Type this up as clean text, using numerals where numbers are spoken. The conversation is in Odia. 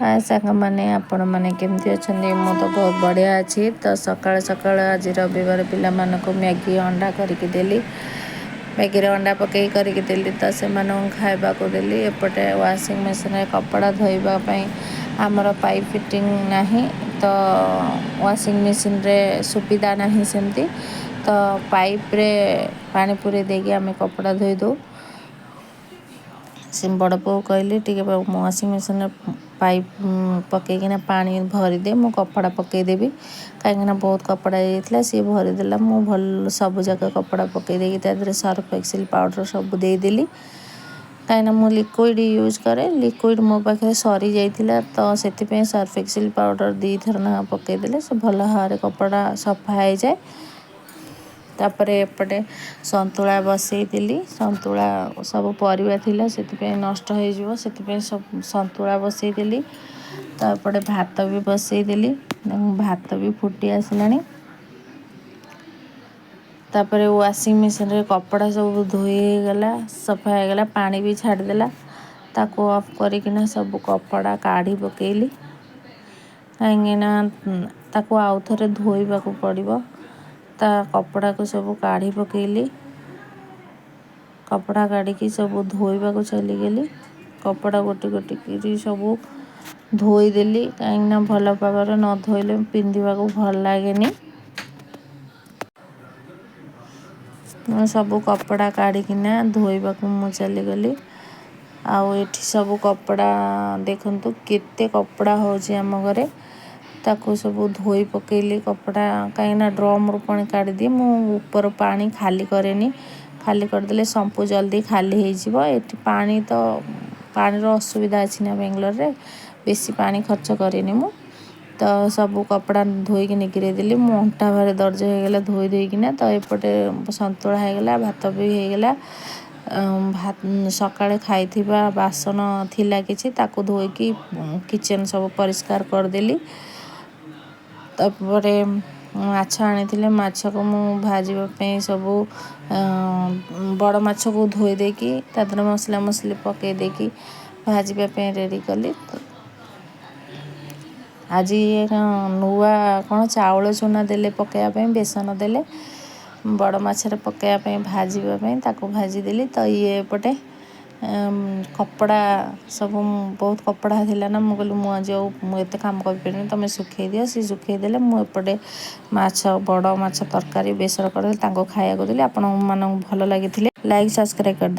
ହାଏ ସାଙ୍ଗମାନେ, ଆପଣମାନେ କେମିତି ଅଛନ୍ତି? ମୁଁ ତ ବହୁତ ବଢ଼ିଆ ଅଛି। ତ ସକାଳେ ସକାଳେ ଆଜି ରବିବାର, ପିଲାମାନଙ୍କୁ ମ୍ୟାଗି ଅଣ୍ଡା କରିକି ଦେଲି। ମ୍ୟାଗିରେ ଅଣ୍ଡା ପକାଇ କରିକି ଦେଲି, ତ ସେମାନଙ୍କୁ ଖାଇବାକୁ ଦେଲି। ଏପଟେ ୱାସିଂ ମେସିନ୍ରେ କପଡ଼ା ଧୋଇବା ପାଇଁ ଆମର ପାଇପ୍ ଫିଟିଂ ନାହିଁ, ତ ୱାସିଂ ମେସିନ୍ରେ ସୁବିଧା ନାହିଁ ସେମିତି। ତ ପାଇପ୍ରେ ପାଣି ପୁରେଇ ଦେଇକି ଆମେ କପଡ଼ା ଧୋଇଦେଉ। ସେ ବଡ଼ ପୁଅ କହିଲି, ଟିକେ ୱାସିଂ ମେସିନ୍ରେ ପାଇପ୍ ପକାଇକିନା ପାଣି ଭରିଦେ, ମୁଁ କପଡ଼ା ପକାଇଦେବି, କାହିଁକିନା ବହୁତ କପଡ଼ା ହେଇଯାଇଥିଲା। ସିଏ ଭରିଦେଲା। ମୁଁ ଭଲ ସବୁ ଯାକ କପଡ଼ା ପକାଇ ଦେଇକି ତା ଦେହରେ ସର୍ଫ ଏକ୍ସେଲ୍ ପାଉଡ଼ର ସବୁ ଦେଇଦେଲି, କାହିଁକିନା ମୁଁ ଲିକ୍ୱିଡ଼ ୟୁଜ୍ କରେ। ଲିକ୍ୱିଡ଼ ମୋ ପାଖରେ ସରିଯାଇଥିଲା, ତ ସେଥିପାଇଁ ସର୍ଫ ଏକ୍ସେଲ୍ ପାଉଡ଼ର ଦୁଇଥର ଲେଖା ପକାଇଦେଲେ ସେ ଭଲ ଭାବରେ କପଡ଼ା ସଫା ହେଇଯାଏ। ତାପରେ ଏପଟେ ସନ୍ତୁଳା ବସେଇଦେଲି। ସନ୍ତୁଳା ସବୁ ପରିବା ଥିଲା, ସେଥିପାଇଁ ନଷ୍ଟ ହେଇଯିବ, ସେଥିପାଇଁ ସବୁ ସନ୍ତୁଳା ବସେଇଦେଲି। ତାପରେ ଭାତ ବି ବସେଇଦେଲି। ଭାତ ବି ଫୁଟି ଆସିଲାଣି। ତାପରେ ୱାସିଂ ମେସିନ୍ରେ କପଡ଼ା ସବୁ ଧୋଇ ହେଇଗଲା, ସଫା ହେଇଗଲା, ପାଣି ବି ଛାଡ଼ିଦେଲା। ତାକୁ ଅଫ୍ କରିକିନା ସବୁ କପଡ଼ା କାଢ଼ି ପକେଇଲି, କାହିଁକିନା ତାକୁ ଆଉ ଥରେ ଧୋଇବାକୁ ପଡ଼ିବ। ତା କପଡ଼ାକୁ ସବୁ କାଢ଼ି ପକେଇଲି। କପଡ଼ା କାଢ଼ିକି ସବୁ ଧୋଇବାକୁ ଚାଲିଗଲି। କପଡ଼ା ଗୋଟି ଗୋଟି କରି ସବୁ ଧୋଇଦେଲି, କାହିଁକିନା ଭଲ ଭାବରେ ନ ଧୋଇଲେ ପିନ୍ଧିବାକୁ ଭଲ ଲାଗେନି। ମୁଁ ସବୁ କପଡ଼ା କାଢ଼ିକିନା ଧୋଇବାକୁ ମୁଁ ଚାଲିଗଲି। ଆଉ ଏଠି ସବୁ କପଡ଼ା ଦେଖନ୍ତୁ, କେତେ କପଡ଼ା ହେଉଛି ଆମ ଘରେ। ତାକୁ ସବୁ ଧୋଇ ପକେଇଲି କପଡ଼ା, କାହିଁକିନା ଡ୍ରମ୍ରୁ ପାଣି କାଢ଼ିଦିଏ ମୁଁ, ଉପର ପାଣି ଖାଲି କରେନି। ଖାଲି କରିଦେଲେ ସମ୍ପୁ ଜଲ୍ଦି ଖାଲି ହେଇଯିବ। ଏଠି ପାଣି ତ ପାଣିର ଅସୁବିଧା ଅଛି ନା ବେଙ୍ଗଲୋରରେ, ବେଶୀ ପାଣି ଖର୍ଚ୍ଚ କରେନି ମୁଁ। ତ ସବୁ କପଡ଼ା ଧୋଇକି ନିଗିରେଇ ଦେଲି। ମୁଁ ଅଣ୍ଟା ଭାରି ଦରଜ ହେଇଗଲା ଧୋଇ ଧୋଇକିନା। ତ ଏପଟେ ସନ୍ତୁଳା ହେଇଗଲା, ଭାତ ବି ହେଇଗଲା। ସକାଳେ ଖାଇଥିବା ବାସନ ଥିଲା କିଛି, ତାକୁ ଧୋଇକି କିଚେନ୍ ସବୁ ପରିଷ୍କାର କରିଦେଲି। ତାପରେ ମାଛ ଆଣିଥିଲେ। ମାଛକୁ ମୁଁ ଭାଜିବା ପାଇଁ ସବୁ ବଡ଼ ମାଛକୁ ଧୋଇ ଦେଇକି ତା ଦେହରେ ମସଲା ମସଲି ପକାଇ ଦେଇକି ଭାଜିବା ପାଇଁ ରେଡ଼ି କଲି। ଆଜି ନୂଆ କ'ଣ ଚାଉଳ ଚୁନା ଦେଲେ ପକାଇବା ପାଇଁ, ବେସନ ଦେଲେ ବଡ଼ ମାଛରେ ପକାଇବା ପାଇଁ, ଭାଜିବା ପାଇଁ, ତାକୁ ଭାଜିଦେଲି। ତ ଇଏ ଏପଟେ କପଡ଼ା ସବୁ, ବହୁତ କପଡ଼ା ଥିଲା ନା, ମୁଁ କହିଲି ମୁଁ ଆଜି ଆଉ ମୁଁ ଏତେ କାମ କରିପାରିବିନି, ତୁମେ ଶୁଖେଇ ଦିଅ। ସିଏ ଶୁଖେଇ ଦେଲେ। ମୁଁ ଏପଟେ ମାଛ, ବଡ଼ ମାଛ ତରକାରୀ ବେସର କରିଦେଲି, ତାଙ୍କୁ ଖାଇବାକୁ ଦେଲି। ଆପଣମାନଙ୍କୁ ଭଲ ଲାଗିଥିଲେ ଲାଇକ୍, ସବସ୍କ୍ରାଇବ୍ କରିଦେବେ।